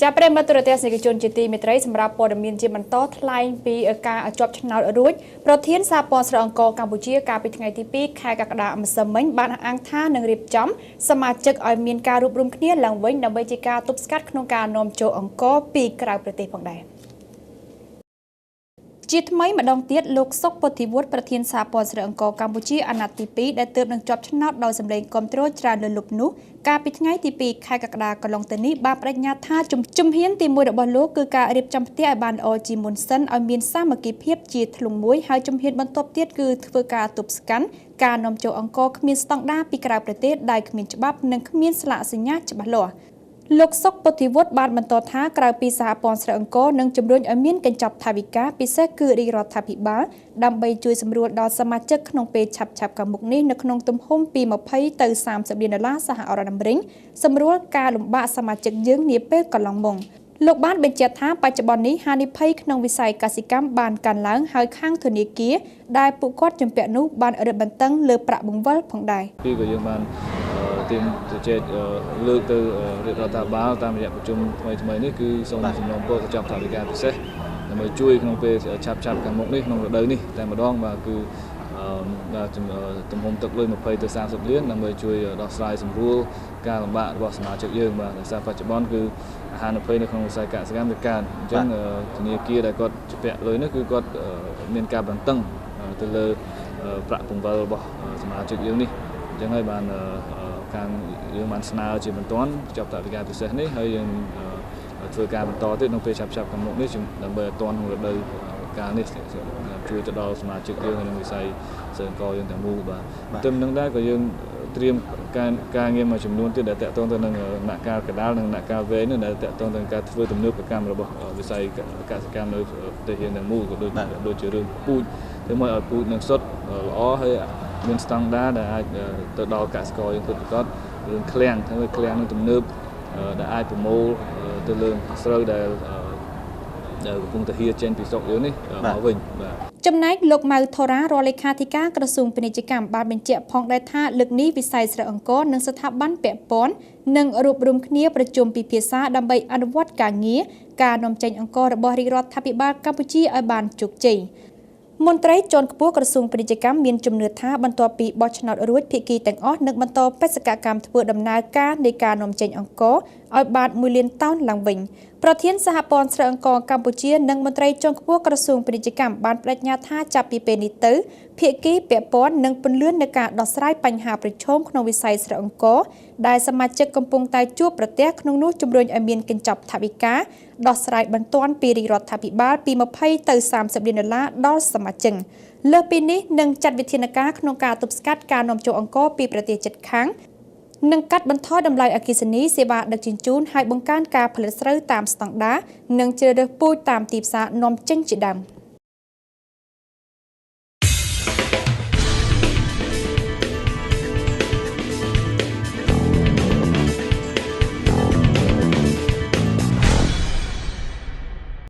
ចាប់ប្រិយមិត្តទូរទស្សនិកជនជាទីមេត្រីសម្រាប់ព័ត៌មានជាបន្តថ្លែងពីការជាប់ឆ្នោតរួចប្រធានសហព័ន្ធស្រូវអង្ករកម្ពុជាកាលពីថ្ងៃទី2ខែកក្កដាម្សិលមិញបានអះអាងថានឹងរៀបចំសមាជិកឲ្យមានការរួបរวมគ្នាឡើងវិញដើម្បីជាការទប់ស្កាត់ក្នុងការនាំចូលអង្ករពីក្រៅប្រទេសផងដែរ។ជាថ្មីម្ដងទៀតលោកសុកពុទ្ធិវុឌ្ឍប្រធានសហព័ន្ធស្រូវអង្ករកម្ពុជាអាណត្តិទី2ដែលទើបនឹងជាប់ឆ្នោតដោយសម្លេងគាំទ្រច្រើនលើសលប់នោះកាលពីថ្ងៃទី2ខែកក្កដាកន្លងទៅនេះបានបដិញ្ញាថាជំហានទី1របស់លោកគឺការរៀបចំផ្ទះឲ្យបានល្អជាមុនសិនឲ្យមានសាមគ្គីភាពជាធ្លុងមួយហើយជំហានបន្ទាប់ទៀតគឺធ្វើការទប់ស្កាត់ការនាំចូលអង្ករគ្មានស្តង់ដារពីក្រៅប្រទេសដែលគ្មានច្បាប់និងគ្មានស្លាកសញ្ញាច្បាស់លាស់លោកសុកពុទ្ធិវុឌ្ឍបានបន្តថាក្រៅពីសហព័ន្ធស្រូវអង្ករនឹងជំរុញឲ្យមានកញ្ចប់ថវិកាពិសេសគឺរាជរដ្ឋាភិបាលដើម្បីជួយសម្រួលដល់សមាជិកក្នុងពេលឆាប់ៗខាងមុខនេះនៅក្នុងទំហំពី20ទៅ30លានដុល្លារសហរដ្ឋអាមេរិកសម្រួលការលំបាកសមាជិកយើងនាពេលកន្លងមកលោកបានបញ្ជាក់ថាបច្ចុប្បន្ននេះហានិភ័យក្នុងវិស័យកសិកម្មបានកើនឡើងហើយខាងធនាគារដែលពួកគាត់ជំពាក់នោះបានរឹតបន្តឹងលើប្រាក់បង្វិលផងដែរ ពីក៏យើងបានទៀមជជែកលើកទៅរាជរដ្ឋាភិបាលតាមរយៈប្រជុំថ្មីថ្មីនេះគឺសូមសំណូមពរកញ្ចប់ថវិកាពិសេសដើម្បីជួយក្នុងពេលឆាប់ឆាប់ខាងមុខនេះក្នុងរដូវនេះតែម្ដងបាទគឺទំហំទឹកលុយ20ទៅ30លានដើម្បីជួយដោះស្រាយសម្រួលការលំបាករបស់សមាជិកយើងបាទដោយសារបច្ចុប្បន្នគឺហានិភ័យនៅក្នុងវិស័យកសិកម្មវាកើនអញ្ចឹងធនាគារដែលគាត់ជំពាក់លុយនេះគឺគាត់មានការបន្តឹងទៅលើប្រាក់ពង្វិលរបស់សមាជិកយើងនេះអញ្ចឹងហើយបានការយើងបានស្នើជាបន្ទាន់ចប់ថវិកាពិសេសនេះហើយយើងធ្វើការបន្តទៀតក្នុងពេលឆាប់ៗខាងមុខនេះដើម្បីឲ្យទាន់ក្នុងរដូវកាលនេះជួយទៅដល់សមាជិកយើងក្នុងវិស័យស្រូវអង្ករយើងទាំងមូលបាទទន្ទឹមនឹងដែរក៏យើងត្រៀមការងារមួយចំនួនទៀតដែលតាក់ទងទៅនឹងដំណាក់កាលកណ្ដាលនិងដំណាក់កាលវែងនោះដែលតាក់ទងទៅនឹងការធ្វើទំនើបកម្មរបស់វិស័យកសិកម្មនៅប្រទេសយើងទាំងមូលក៏ដូចជារឿងពូជធ្វើមកឲ្យពូជនឹងសុទ្ធល្អហើយមានស្តង់ដារដែលអាចទៅដល់កសិករយើងពិតប្រាកដរឿងឃ្លាំងធ្វើឲ្យឃ្លាំងនឹងទំនើបដែលអាចប្រមូលទៅលើស្រូវដែលកំពុងតែហៀចេញពីស្រុកយើងនេះមកវិញបាទ ចំណែកលោកម៉ៅថូរ៉ារដ្ឋលេខាធិការក្រសួងពាណិជ្ជកម្មបានបញ្ជាក់ផងដែរថាលើកនេះវិស័យស្រូវអង្ករនិងស្ថាប័នពាក់ព័ន្ធនឹងរួបរวมគ្នាប្រជុំពិភាក្សាដើម្បីអនុវត្តការងារការនាំចេញអង្កររបស់រាជរដ្ឋាភិបាលកម្ពុជាឲ្យបានជោគជ័យមន្ត្រីជាន់ខ្ពស់ក្រសួងពាណិជ្ជកម្មមានជំនឿថាបន្ទាប់ពីបោះឆ្នោតរួចភាគីទាំងអស់នឹងបន្តបេសកកម្មធ្វើដំណើរការនៃការនាំចេញអង្ករឲ្យបាន1លានតោនឡើងវិញប្រធានសហព័ន្ធស្រូវអង្ករកម្ពុជានិងមន្ត្រីជាន់ខ្ពស់ក្រសួងពាណិជ្ជកម្មបានប្តេជ្ញាថាចាប់ពីពេលនេះទៅភាគីពាក់ព័ន្ធនឹងពន្លឿននៅការដោះស្រាយបញ្ហាប្រឈមក្នុងវិស័យស្រូវអង្ករដែលសមាជិកកំពុងតែជួបប្រទះក្នុងនោះជំរុញឲ្យមានកញ្ចប់ថវិកាដោះស្រាយបន្ទាន់ពីរាជរដ្ឋាភិបាលពី20ទៅ30លានដុល្លារដល់សមាជិកលើសពីនេះនឹងចាត់វិធានការក្នុងការទប់ស្កាត់ការនាំចូលអង្ករពីប្រទេសជិតខាងនិងកាត់បន្ថយតម្លៃអគ្គិសនីសេវាដឹកជញ្ជូនហើយបង្កើនការផលិតស្រូវតាមស្តង់ដារនិងជ្រើសរើសពូជតាមទីផ្សារនាំចេញជាដើម។